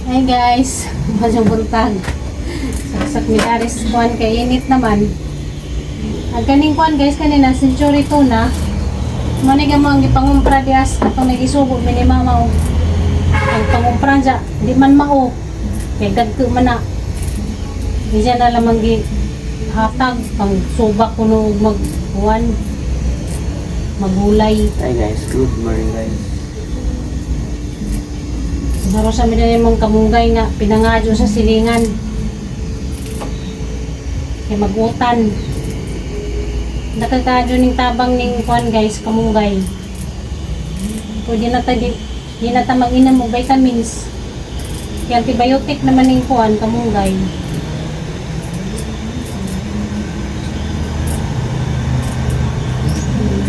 Hi guys, masyong buntag. Saksak mi aris kuan kay init naman. Ang kaning kuan guys kanina Century Tuna. Mao ni mo ang gipangumpra dias atong nagisugo mi ni mama og ang pangumpra dya, di man mao. Kay dagko man na. Di siya na lamang gi hatag pang subak kuno og mag kuan magulay. Hi guys, good morning guys. Saro sa mi mong kamungay nga pinangadyo sa silingan. Kay magutan. Nakakadyo ning tabang ning kuan guys, kamunggay. Pwede na ta di na ta mag-inom og vitamins. Kay antibiotic naman ning kuan kamunggay.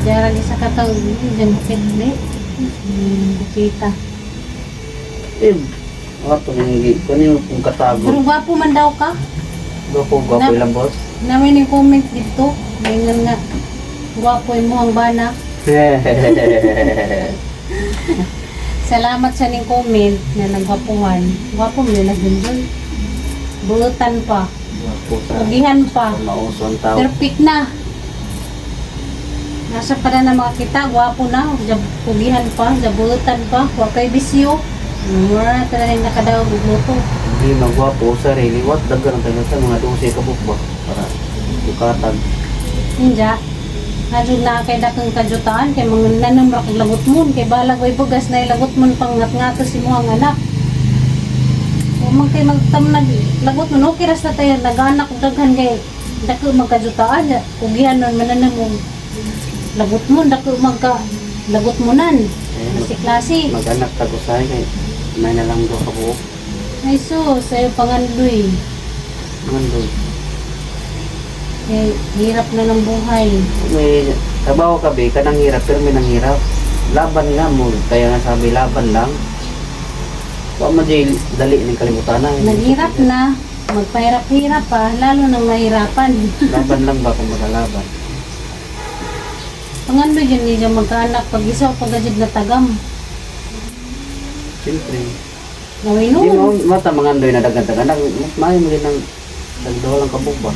Diyan lagi sa katong diyan bukit ni. Bukita. Eh, ato nang kunin mo kung katago. Pero gwapo man daw ka. Gwapo, gwapo ilang boss. Namin yung comment dito. Ngayon nga, gwapo mo ang bana. Salamat sa ning comment na nagwapuhan. Gwapo mo nila dun dun. Buutan pa. Gwapo sa Pugihan pa. mauso ang tao. Perfect na. Nasa pa na makakita, gwapo na. Pugihan pa, jabutan pa. Wakay bisyo. Mura talaga yung nakadaog og luto. Hindi magwapo sa sarili. What daghan ang tayo sa mga 12 ka ba? Para bukatag. Inja, adyo na kay dakang kajutaan kay mga nanom ra kag lagot mon kay balag way bugas na lagot mon pang ngatngato si mo ang anak. O man kay magtamnag lagot mon, okay ras na tayo naganak og daghan kay dako magkajutaan kugihan nun mananam og lagot mon dako magka lagot mo nan. Eh, Klase klase. mag-anak tag usahay kay may na lang do ka buok. Ay so, sayo pangandoy. Ngandoy. Kay hirap na ng buhay. May trabaho ka be, kanang hirap pero may nanghirap. Laban nga mo, kaya nga sabi laban lang. Wa man jay dali ning kalibutan na. Naghirap na, magpahirap-hirap pa, lalo nang nahirapan. Laban lang ba kung magalaban? Pangano dyan niya magkaanak pag isa o pag na tagam. Siyempre. Gawin Hindi mo noon. mata mga andoy na daghan-daghan. Mas maayo mo din ng dagdaw lang kabuk ba?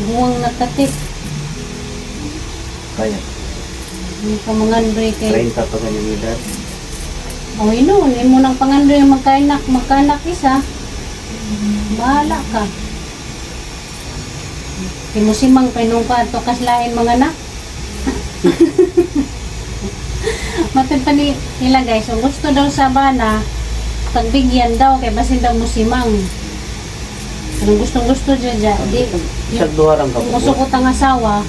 Buwang natatik. Kaya. Hindi ka mangandoy kay. 30 pa ganyan edad. Gawin noon. Imo nang pangandoy ang magkaanak. Magkaanak isa. Bahala ka. Timusimang pinung ka ato kaslain mga anak. Matod pa ni nila guys. Kung gusto daw sa bana, pagbigyan daw kay basin daw musimang. Anong gustong gusto dyan dyan, di, Isang duha lang kung kabuk. gusto ko tang asawa,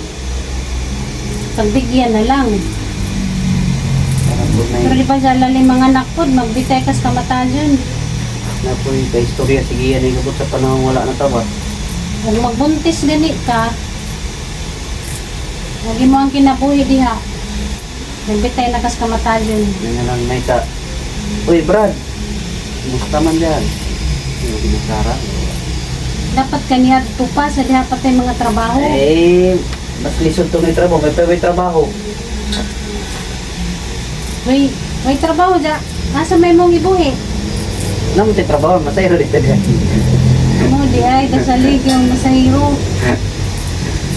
pagbigyan na lang. Parang po na Pero di ba sa lalim mga anak po, magbitay kas kamata dyan. na po yung istorya sige yan yung kabut sa panahon wala na tawa. Kung magbuntis gani ka, huwag mo ang kinabuhi diha. Nagbitay na kas kamata dyan. Yun na lang may ka. Uy Brad! Kumusta man dyan? Yung ginasara. Dapat kaniya tupa sa diha patay mga trabaho. Eh, mas lisod to may trabaho. May trabaho. May, may trabaho dya. Asa may mong ibuhi? Naman tayo trabaho, masaya rin dito. Mo di ay dasalig yung masahiro.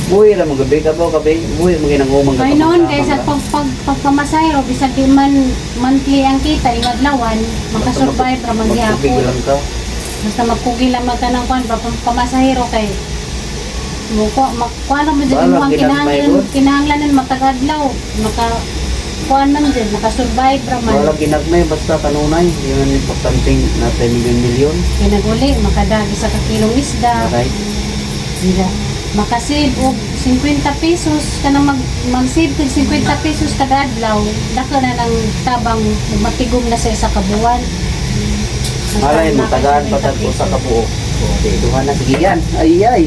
Buhi ra mo gabi ka ba gabi? Buhi mo ginangumang ka. Ay noon kay sa pagpamasahiro bisag di man monthly ang kita ingadlawan makasurvive ra man Magtubig gihapon. lang ka. Basta magkugi lang man ka ng kuan pa pamasahiro kay mo ko makuan mo jud Balag, mo ang ginagmay kinahanglan gud. kinahanglanan matag-adlaw maka kuan man jud makasurvive ra man. Wala ginagmay basta kanunay. Hindi man importante natin milyon-milyon. Kay naguli makadagi sa kakilong isda. Right? Hindi. Makasave og 50 pesos kanang mag-save kag 50 pesos kada adlaw, dako na ng tabang matigom na sa isa ka buwan. Malay mo, tagaan pa tag usa ka buo. Okay, duha na sige yan. Ay ay.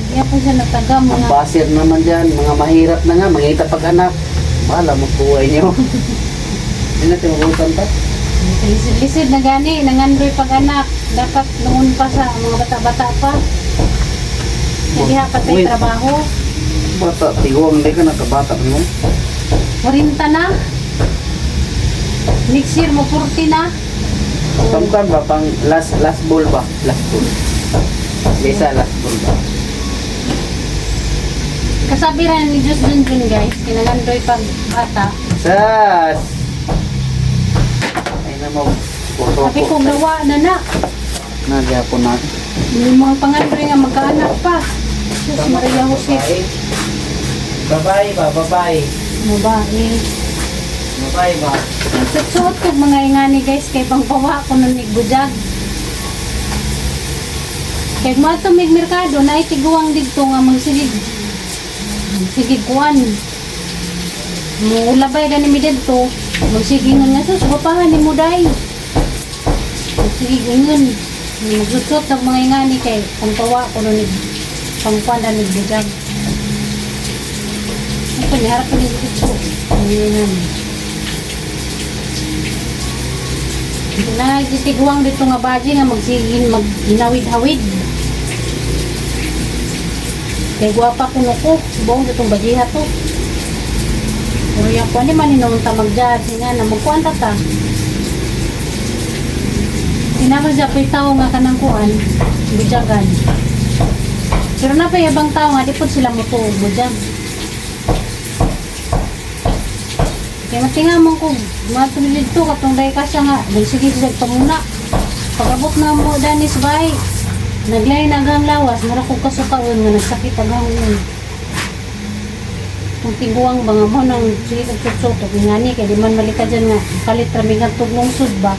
Iya po siya nagtaga Ang mga basir naman dyan, mga mahirap na nga, mangita pag anak. Bahala mo kuha inyo. Hindi natin magutan ta. Lisod-lisod na gani, nangandoy pag anak. Dapat noon pa sa mga bata-bata pa. Kaya diha pa tayo Uy. trabaho. Bata, tiguang hindi ka nakabata mo. 40 na. Next year mo 40 na. Pangkan ba pang last last ball ba? Last ball. Lisa, last ball ba? Kasabiran ni Diyos dun dun, guys, kinangandoy pag bata. Sas. Ay na mo. Sabi ko, gawa na na. Nagyapon na. Yung mga pangandoy nga magkaanak pa. Sus, Maria Jose. Babae ba? Babae. Babae. Babae ba? Nagsuot ko mga ingani, guys, kay pangpawa ko nung nigbudyag. Kay mga tumig merkado, naitiguang didto nga magsigig. Magsigig kuan. Muulabay gani mi didto. Magsigig nga sus, gupahan ni mo day. Magsigig ingon. Magsuot ng mga ingani kay pangpawa ko nung nig pangkuan na nigbudyag. Ito, niharap ko dito. Ang ingani. Nagtitiguang dito nga baji nga magsigin maghinawid-hawid. Kay gwapa kuno ko, buong ditong bajiha to. Pero yung kuan ni man hinuon ta magjaji nga na magkuan ta ta. Tinawag siya po'y tao nga kanang kuan, budyagan. Pero na pa ibang tao nga di pod sila mo budyag. Kaya matinga mo ko, matulid dito, katong day ka siya nga, sige siya pamuna. Pag-abot na mo, danis bay, naglay na ang lawas, mura kong kasukaon nga nagsakit ang hangon. Kung tiguang ba nga mo nang sige kag tsutsot, ngani kay di man malika dyan nga, kalit rami nga tuglungsod ba.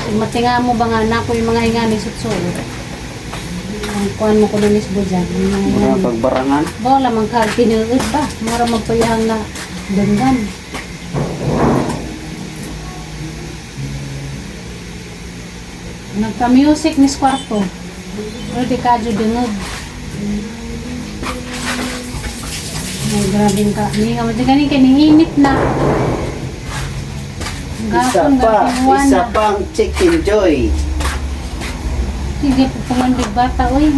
Kung matinga mo ba nga nako yung mga ingani sutsot. Ang kuan mo ko na mismo dyan. Yung mga Mga ingani. pagbarangan. Bola man ka tinuod pa. Mura magpayahang na dandan. Nagka-music ni kwarto. Pero di kadyo dungog. Ay, grabe ka. Hindi ka mo. Galing kay init na. Isa Gapon, pa, gapon, isa pang chicken joy. Sige, pupungan bata. Uy,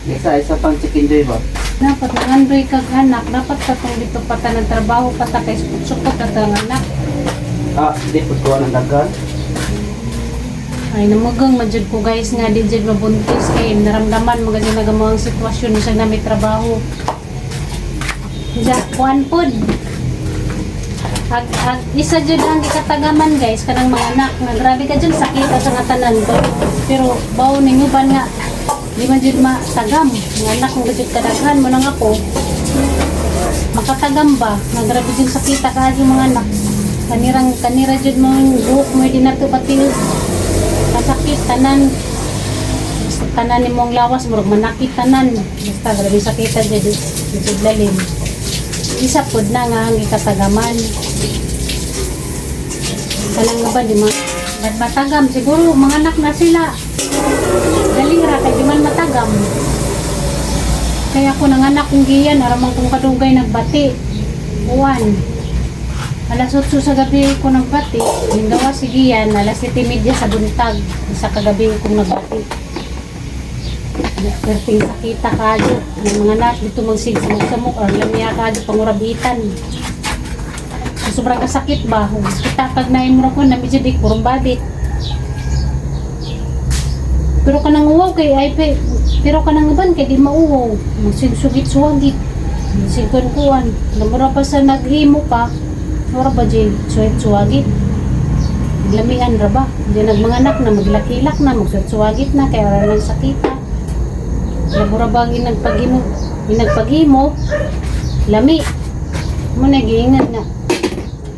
Isa pang chicken joy ba? dapat nangandoy kag anak, dapat katong dito pa ta ng trabaho pa ta kay sukot at ang anak. Ah, di po ko ng daghan. Ay namugang man jud ko, guys, nga di jud mabuntis kay naramdaman mo gani nagamo ang sitwasyon sa nami trabaho. Ja, kuan pod. Ag, ag, isa jud ang gikatagaman, guys, kanang mga anak nga grabe ka jud sakit sa nga tanan ba. Pero bawo ninyo ban nga di man jud matagam. Nga anak mo jud kadaghan mo nang ako. Makatagam ba nga grabe jud sakita ka yung mga anak. Kanirang kanira jud mo ang buhok mo di nato pati kasakit tanan, basta tanan nimong lawas murag manakit tanan, basta grabe sakitan jud jud lalim. Isa pod na nga ang ikatagaman kanang nga ba di ma ba't matagam siguro mga anak na sila galing ra kay di man matagam. Kaya ako nanganak kong giyan aramang kong kadugay nagbati uwan alas 8 sa gabi ko nagbati, hinggawa si Gian alas 7:30 sa buntag sa kagabi kong nagbati. Perting sakita kadyo yung mga anak dito magsigsamok-samok or lamya kadyo pangurabitan. So, sobrang kasakit ba kita pag naimro ko na medyo di kurong babit. Pero kanang uwaw kay ay pe, pero kanang uban kay di mauwaw magsigsugit suwagit magsigkuan kuan namura pa sa naghimo pa mura ba di suwit suwagit lamian ra ba di nagmanganak na maglakilak na magsuwit suwagit na kay wala nang sakita. Labura ba ang inagpaghimo inagpaghimo lami mo nagiingan nga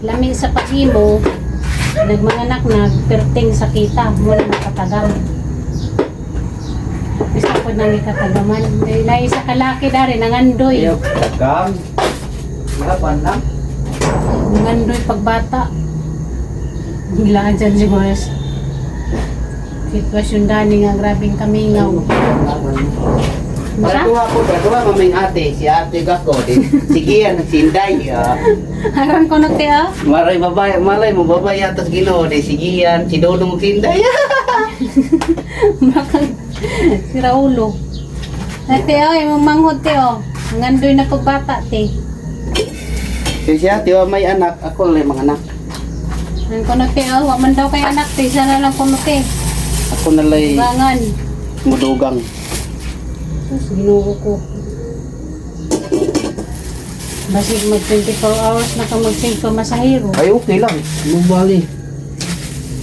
lami sa paghimo nagmanganak na perting sakita mo na makatagam. Isa po nang ikatagaman. May naisa kalaki dari nangandoy. Ayaw, daghan. Laban lang. Nangandoy pagbata. Biglaan dyan siguro. Sitwasyon dani nga grabing kamingaw. Laban. Masa? Para ko, para maming ate, si ate gako, di. Sige yan, si Inday. Ah. Aron ko nagte ah. Maray babay, malay mo babay atas Ginoo di sige yan, si Dodong si Inday. Baka si Raulo. Ate oh, yung manghod te oh. Nangandoy na pagbata te. Kay siya, tiwa may anak, ako lang mga anak. Ang kuno te oh, wa man daw kay anak te, isa na lang kuno te. Ako na lay Bangan. mudugang. Sus, Ginoo ko. Basig mag 24 hours na ka mag-save pa masahiro. Ay, okay lang. Mabali.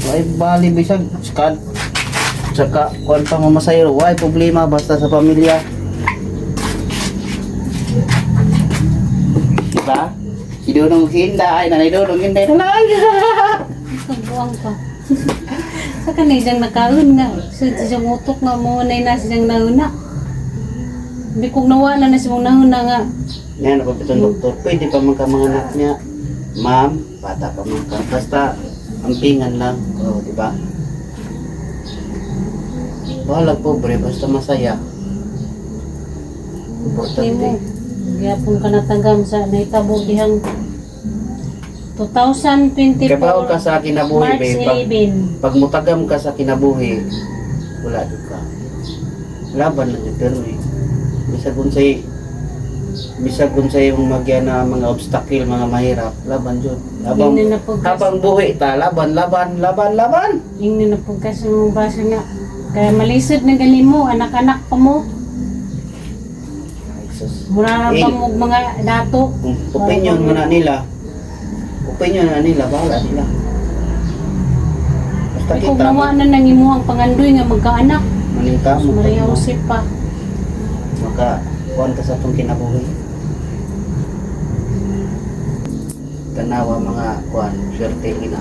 Ay, bali, bisag. Saka, saka, kuan pa mamasayro. Why problema, basta sa pamilya. Diba? Si Dodong Hinday, Nanay Dodong Hinday na lang. Kabuang pa. Sa kanidang nakaon nga. Sa siyang utok nga mo na na siyang nauna. Hindi kong nawala na siyang nauna nga. Yan, napapitong doktor. Pwede pa man ka mga anak niya. Ma'am, bata pa man ka. Basta, ampingan lang. O, di ba? Bahala pobre, basta masaya. Hindi mo. Importante. Gyapon ka natagam sa nahitabo dihang 2024 Kabaw ka sa kinabuhi, March babe. Pag, 11. pag mutagam ka sa kinabuhi, wala jud ka. Laban lang jud pero eh. Bisag unsay bisag unsay yung magya na mga obstacle, mga mahirap, laban jud. Habang Ingnan na po kas- habang buhi ta, laban, laban, laban, laban. Ingnan na po kasi mong basa nga. Kaya malisod na gali mo, anak-anak pa mo. Ay, sus. Mura na Eh. pa mo og mga dato. Kung opinion mo na nila, opinion na nila, bahala nila. Basta Ay, kung kita, nawa na nang imo ang pangandoy nga magkaanak. maning ka, So, Maria Jose pa. maka kuan ka sa atong kinabuhi. Tanawa mga kuan, swerte ina.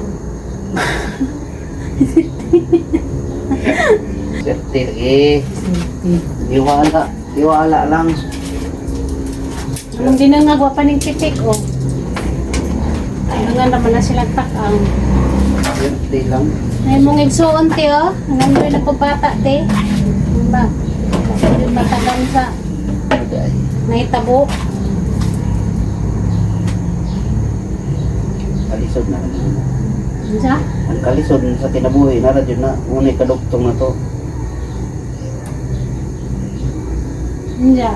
Swerte eh. Iwala, iwala lang. Anong dinangagwa pa ning titik oh. Ano nga naman na silang takang. Swerte lang. Ay mong igsuon te oh. Ang andoy na pagbata te. Ano ba? Hindi matagal sa Ay, nahitabo. Kalisod na naman. Unsa? Ang kalisod sa kinabuhi, nara jud na unay kaduktong na to. Unsa?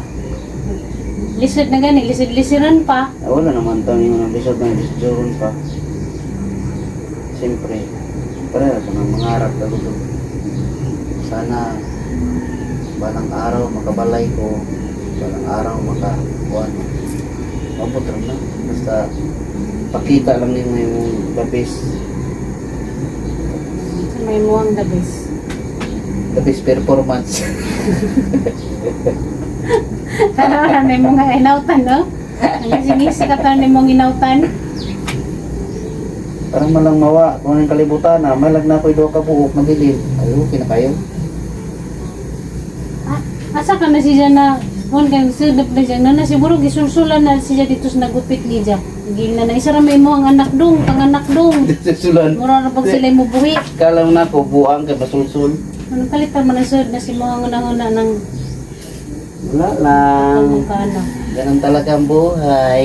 Lisod na gani, lisod-lisiran pa. Ah, wala naman tayo yung lisod na lisod pa. Siyempre, pareho sa mga mangarap na gusto. Sana balang araw makabalay ko, balang araw maka kuan. Mabot ra na. Basta pakita lang nimo yung the best, Sa may muang the best. the best performance. Tara na yung mga inautan, no? Ang singisi ka taon ni mong inautan. Parang malang mawa, kung anong kalibutan na, malag na ako'y duha ka buok, mabilin. Ay, okay na kayo. Ah, asa ka na siya na on kay sudop na siya na na siguro gisulsulan na siya dito sa nagupit niya. Gil na na isa ra may mo ang anak dong, panganak dong. Sulan. Mura ra pag sila mo buhi. Kala mo na ako, buang kay basulsul. Anong palitan man ang sud na si mo ang unang-una ng Wala lang. pagkaanak. Ganun talaga ang buhay.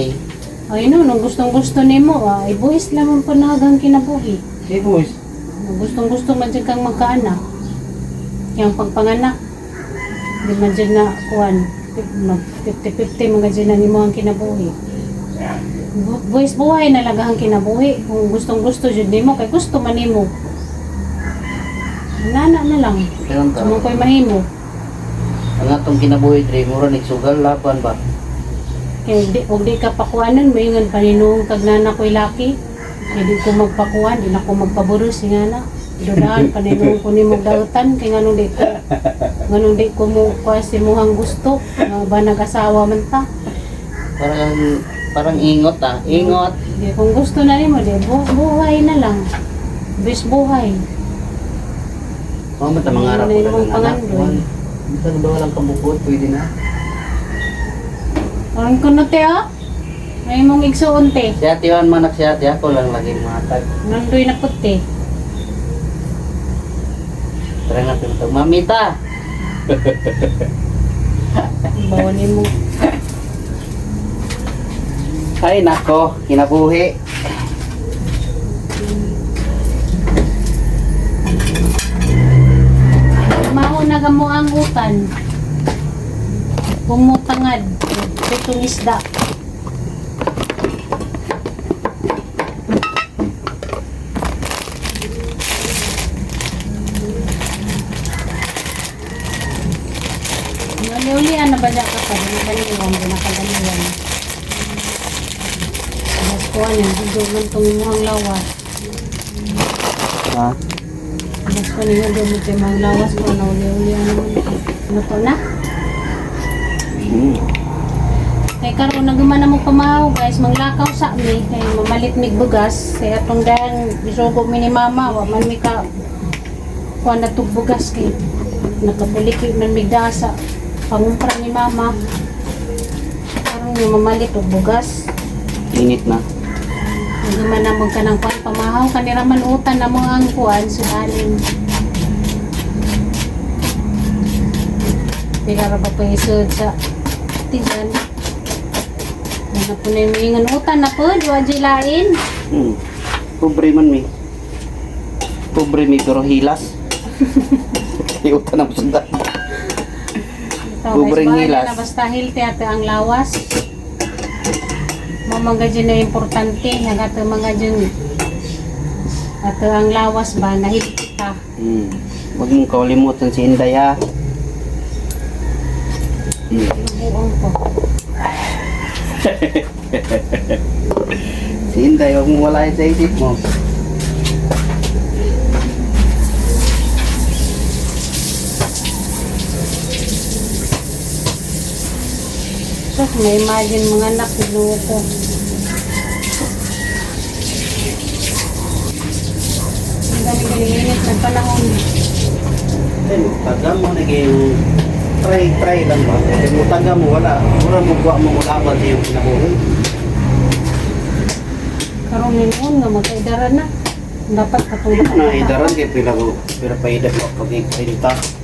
Ay no, nung gustong-gusto nimo, ah, ibuhis lamang po na hanggang kinabuhi. Hey boys. Nung gustong-gusto man dyan kang magkaanak. Yang pagpanganak, di man dyan na kuan, mag 50-50 mga dyan na nimo ang kinabuhi. Buwis buhay na lang ang kinabuhi. Kung gustong-gusto dyan nimo, kay gusto man nimo. Nana na lang. Ganun ka. Sumong ko'y mahimo. Ang atong kinabuhi dre, mura nagsugal laban ba? Kaya di, og di ka pakuanan, mayungan paninuong kag nana ko'y laki. Kaya di ko magpakuan, di na ko magpaburos, nga na. Dudaan, paninuong ko ni dautan, kaya nganong di ko mo kuha si muhang gusto, nga ba nag-asawa man ta. Parang parang ingot ah. Ingot. Di, kung gusto na nimo, di, buhay na lang. Bis buhay. Oh, mata mangarap Ano ko yung lang ng anak. pangandoy? Juan. Bisan ba walang kabukod, pwede na. Ang kuno te, ah. May mong igsuon te. Si Ate Juan manak si Ate ako lang lagi matag. Nandoy na puti. Tara nga pinatag. Mamita! Bawa nimo. Ay nako, kinabuhi. Mao na mo ang utan. Pumutangad. Pitong isda. ba dyan ka pa? Di na di na kaganiwan. Mas kuha niya, hindi man itong imuhang lawas. Ha? Mas kuha niya, hindi mo ito imong lawas ko na uli-uli ano man ito. Ano to na? Hmm. Kay karon naguman na mo pamahaw guys, manglakaw sa mi kay mamalit mig bugas kay atong dahil bisugo mi ni mama wa man mi ka kuan na tug bugas kay nakapuliki man mig dasa pangumpra ni mama. Karon mi mamalit og bugas. Init na. Naguman na mo kanang kuan pamahaw kanira man utan na mo ang kuan sudanin. Pila ra ba pa isod sa tigan? Ano po na yung ingan utan na po, di wa lain. Pobre man mi. Pobre mi pero hilas. Iutan ang sundan. Ito, Pobreng guys, bahala hilas. na basta healthy ate ang lawas. Mga dyan na importante, hanggat mga dyan ato ang lawas ba, na healthy ka. Huwag mong kalimutan si Inday ha. Buong ko. Si Inday, huwag mong walain sa isip mo. So, may imagine mga anak, pinuho ko. Ang galing-galing init ng panahon. Ay, taga mo naging try try lang ba? Kaya mo taga mo wala. Wala mo kuha mo laban sa iyong kinabuhi. Karon noon nga magkaidara na. Dapat katulog Na idaran kay pila ko pila pa edad mo pag 30.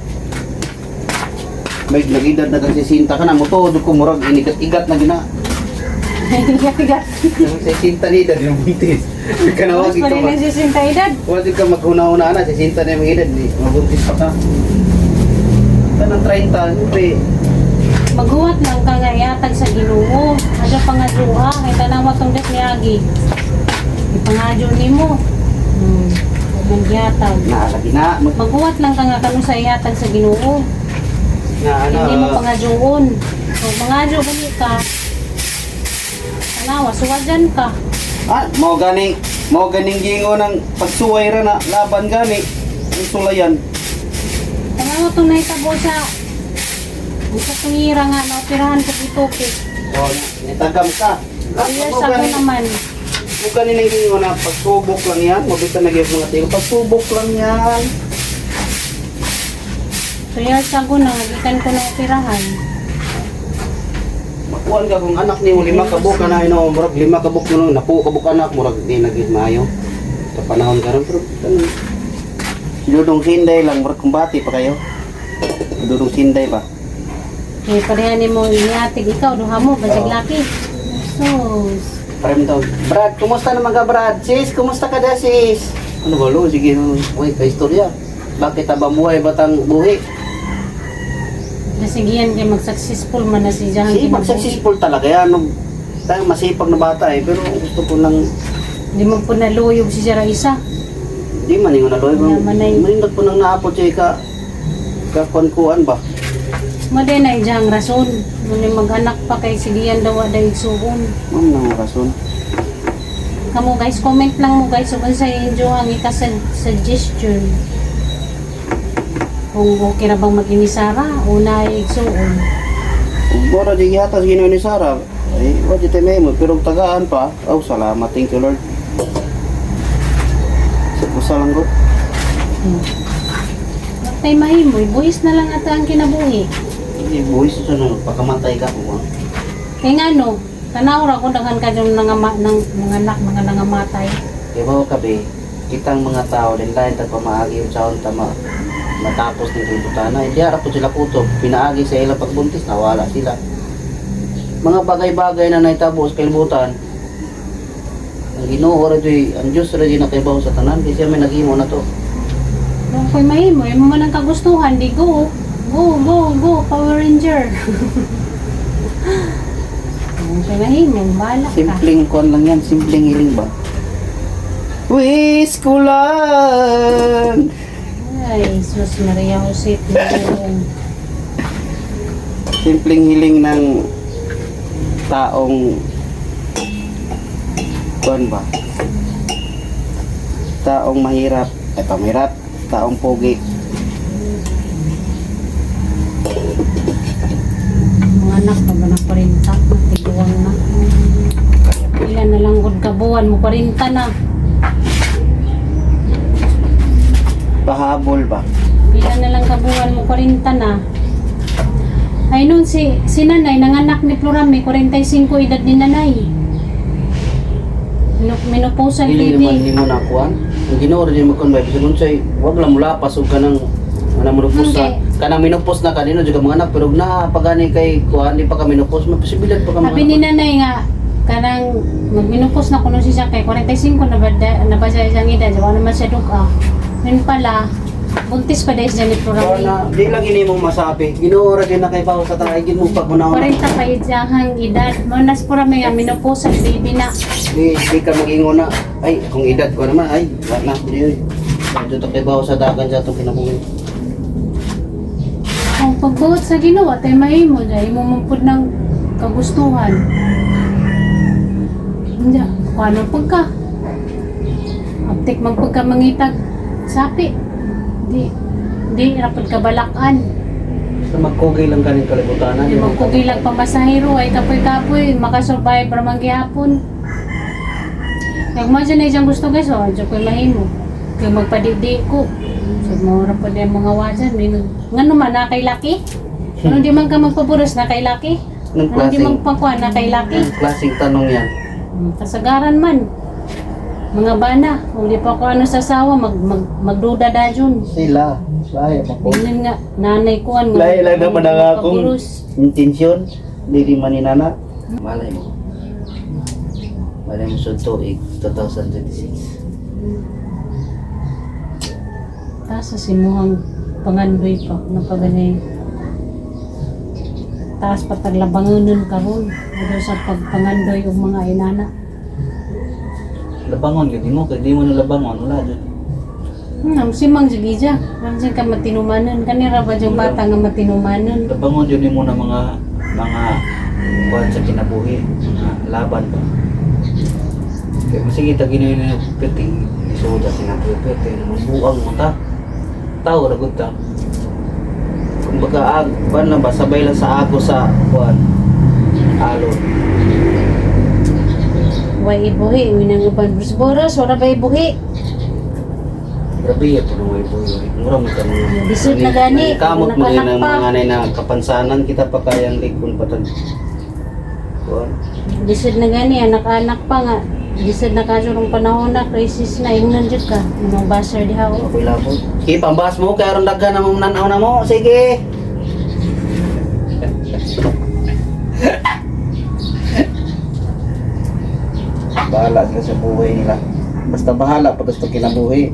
May nag-edad na kasi sinta ka na mo to ko murag inigat-igat na gina. Igat-igat. Sa sinta ni edad yung buntis. Kanawag Mas pa ikaw. rin ang sisinta edad. Wala ka maghuna-huna na, si Sinta na yung edad, di, mabuntis pa ka. Tanang 30, siyempre, Maghuwat lang ka nga ihatag sa Ginoo. Adyo pangadyoa kay tanawa tong det ni Agi. Ipangadyo nimo. Huwag man gihatag. naalagi na, mag, Maghuwat lang ka nga kanu sa ihatag sa Ginoo. na ano, Hindi mo pangadyoon. So mangadyo gani ka. Tanawa suwadyan ka. ah, mao ganing gingo ng pagsuway ra na, laban gani, ang sulayan. Tanawa tong nahitabo sa sa tungira nga naoperahan ko gituki. O, nitagam ka. Ah, 2 years mao ago ganing, naman. mao ganing ang gingo na pagsubok lang yan, mabita na gyud mga tigo, pagsubok lang yan. 2 years ago na gikan ko na operahan. Makuan ka kung anak nimo lima ka buok na ino, murag lima ka buok no, napo ka buok anak, murag di na gyud maayo. Sa panahon karon pero tanong si Dudong Sinday lang murag kumbati pa kayo. Dudong Sinday ba? Eh, pareha ni mo iniatig ikaw, duha mo, basig laki. Sus. Prem daw. Brad, kumusta naman ka Brad? Sis, kumusta ka da sis? Ano ba lo? Sige, uy, ka istorya. Bakit aba buhay batang buhi? Nasigiyan kay mag-successful man na si Jahan. Si mag-successful talaga yan. No, tayo masipag na bata eh, pero gusto ko lang Hindi mo po naluyog si Jara isa. di man ingon na loy. Wala man ay- Manindot po nang naapot siya ka kakuan-kuan ba? Mo din na ijang rason. Muna mag-anak pa kay sigiyan daw ada igsuon. Ma'am nang rason. Kamo guys, comment lang mo guys kung sa inyo ang ika-suggestion. Kung okay ra bang mag-inisara o na igsuon. Ug mora di gihatag Ginoo ni Sara. Ay, wa di tayo mahimo, pero og tagaan pa. Oh, salamat, thank you Lord. Sa usa lang gud. Huwag tayo mahimo, buhis na lang ata ang kinabuhi. Hindi buhis sa na pagkamatay ka ko. Kaya nga no, tanaw ra ko daghan ka dyan ng mga anak, mga nangamatay. Kay ba ka be, kitang mga tao din lain tag pamaagi yung saon tama matapos ng kalibutan hindi ara po sila kutob pinaagi sa ilang pagbuntis nawala sila mga bagay-bagay na naitabo sa kalibutan ang Ginoo ra joy ang Dios ra joy nakaibaw sa tanan kasi may naghimo na to. Kung ko'y mahimo, imo man ang kagustuhan, di go. Go, go, go, Power Ranger. Kung ko'y mahimo, bahala ka. Simpleng kon lang yan, simpleng hiling ba? Wish ko lang. Ay, Sus Maria Jose, tinulong. Simpleng hiling ng taong kuan ba? Taong mahirap, ay pamahirap, taong pogi. Mga anak pa ba na 40? Tiguang na. Ilan na lang gud ka buwan mo 40 na. Pahabol ba? Ilan na lang kabuwan mo 40 na. Ay nun si nanay nanganak ni Florame 45 edad ni nanay. Menopausal Dili naman baby. nimo na kuan. Ang Ginoo ra jud magkon ba bisan unsay wag lang mulapas og kanang kanang minupos sa kanang minupos na kanino jud ka mga anak pero na pagani kay kuan di pa ka minupos may posibilidad pa ka mga Sabi ni nanay nga kanang magminupos na kuno siya kay 45 na ba na ba siya isang edad wala naman siya duka. Yun pala buntis pa dahil siya ni Kuan Florame. na di lang ini mo masabi. Ginoo ra jud na kay bawo sa taay gid mo pag una 40 pa iyang edad. Mo nas Florame nga menopausal baby na. Di ka mag-ingon na ay kung edad ko naman ay wala na di. Dito kay bawo sa dagan sa atong kinabuhi. Ang pagbuot sa Ginoo tay mahimo dya imo man pud ng kagustuhan. Nya, kuano pagka? Aptik man pagka mangitag sapi. Di di ra pud ka balakan. Sa magkugay lang kaning kalibutan Di magkugi lang pamasahero ay kapoy-kapoy makasurvive ra man gihapon. Kaya mo dyan ay diyang gusto guys, oh, dyan ko'y mahimo. Kaya magpadidi ko. So, mura pa din mga wajan. May ngano man, na kay laki? Ano di man ka magpaburos na kay laki? Anong Ano di klaseng man pangkuha na kay laki? anong klaseng tanong yan? Kasagaran man. Mga bana, kung di pa ako ano sa asawa, magduda da yun. Sila. Lahi pa ko. Yun nga, nanay ko an. Lahi lang naman ang akong Paburos. intensyon. Dili man ni nana. Malay mo. Malay mo sa tuig 2026. Taas sa simuhang pangandoy pa, napaganay. Taas pa taglabanganon karon ano sa pagpangandoy og mga inana. Labangon gid mo kay di mo na labangon wala jud. Ang simang jud gija, ang ka matinumanon kanira ba yung bata nga matinumanon. Labangon jud nimo na mga kuan sa kinabuhi, mga laban ba. Kay masige ta Ginoo ni piti isuda sinabi piti buang mo ta. Tao ra gud ta. Kumbaga, kuan lang ba, sabay lang sa ako sa kuan. Alon. Way ibuhi, winang uban boros, wala ba ibuhi? Grabe ito nung way boy. Mura mo ka mga. Lisod na gani, Kamot mo nakanak rin ang pa. mga anay na kapansanan kita pa kayang likon patag. Kuan. Lisod na gani, anak-anak pa nga. Lisod na kadyo rong panahon na, crisis na, ingnan jud ka. Mga basher diha oh. Ako'y labot. Sige, pambas mo. Kaya ron daghan na mong nanaw na mo. Sige. Bahala sila sa buhay nila. Basta bahala pag gusto kinabuhi.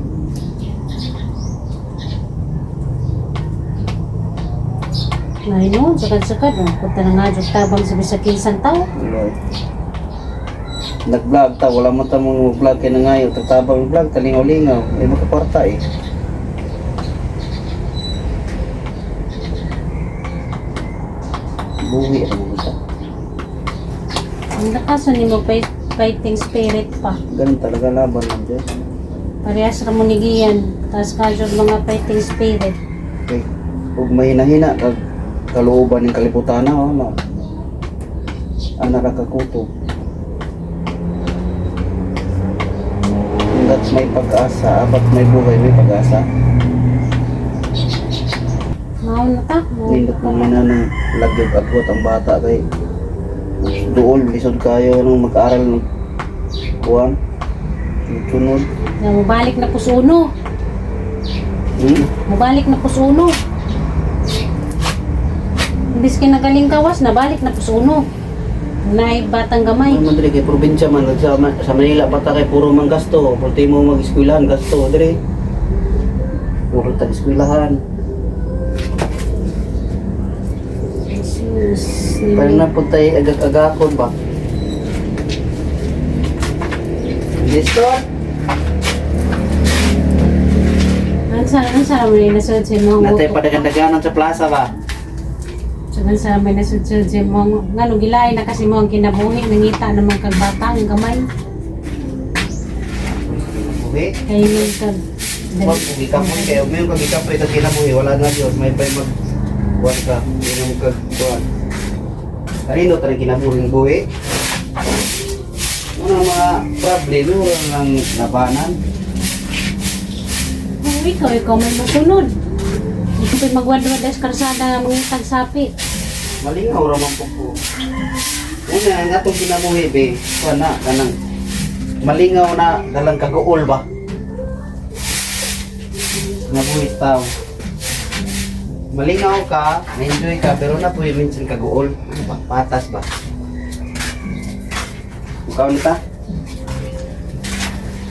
Ay no, sakad-sakad. Oh. Punta na nga jud tabang sa bisag kinsang tao. Tuloy. Nag-vlog ta, wala mo ta mong vlog kay nangayo. Tatabang vlog, talingaw-lingaw. Ay makakwarta eh. Buhi ang mga ta. Ang lakas ni mo fighting spirit pa. Ganun talaga laban ng Diyos. Parehas ra mo ni Gian. Taas ka jud mga fighting spirit. Okay. Ug mahina-hina kag kalooban ng kalibutan na wala. Ana ra ka kutob. Hanggat may pag-asa, abat may buhay, may pag-asa. Mao na ta. Mao Nindot na mo ta. na ng lagyog agwat ang bata kay duol lisod kayo nung mag-aral ng kuan. Sunod. Na mobalik na pusuno. Mobalik na pusuno. Imbis kinagaling kawas, nabalik na pusuno. Naay batang gamay. Ano man diri kay probinsya man sa Manila pa ta kay puro man gasto, ultimo mag-eskwelahan gasto diri. Puro tag eskwelahan. Jesus. Parang na punta agag-agakon ba? Listo? Ansa mo ni nasod sa imong Natay buto? padagandaganan sa plaza ba? Sagan sa may nasudsud si mo ngano gilay na kasi mo ang kinabuhi, nangita naman kag bata ang gamay. Kinabuhi. Kay nung kag Wag kung gikapoy kayo, may kag gikapoy kag kinabuhi, wala na Dios, may pay mag kuan ka, hindi na mo kag kuan. Kanino tayo kinabuhing buhi? Ano mga problem, wala lang labanan. Oh, ikaw may masunod. Ikaw pa'y magwadwad sa karsada nga mangitag sapi. Malingaw ra man po ko. Una, ang atong kinabuhi, be, kuan na, kanang malingaw na dalang kaguol ba? Kinabuhi sa tao. Malingaw ka, na-enjoy ka, pero na po minsan kaguol. Ano ba? Patas ba? Mukha nita?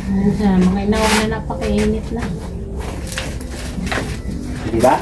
Ano sa mga inaw na napakainit na. Di ba?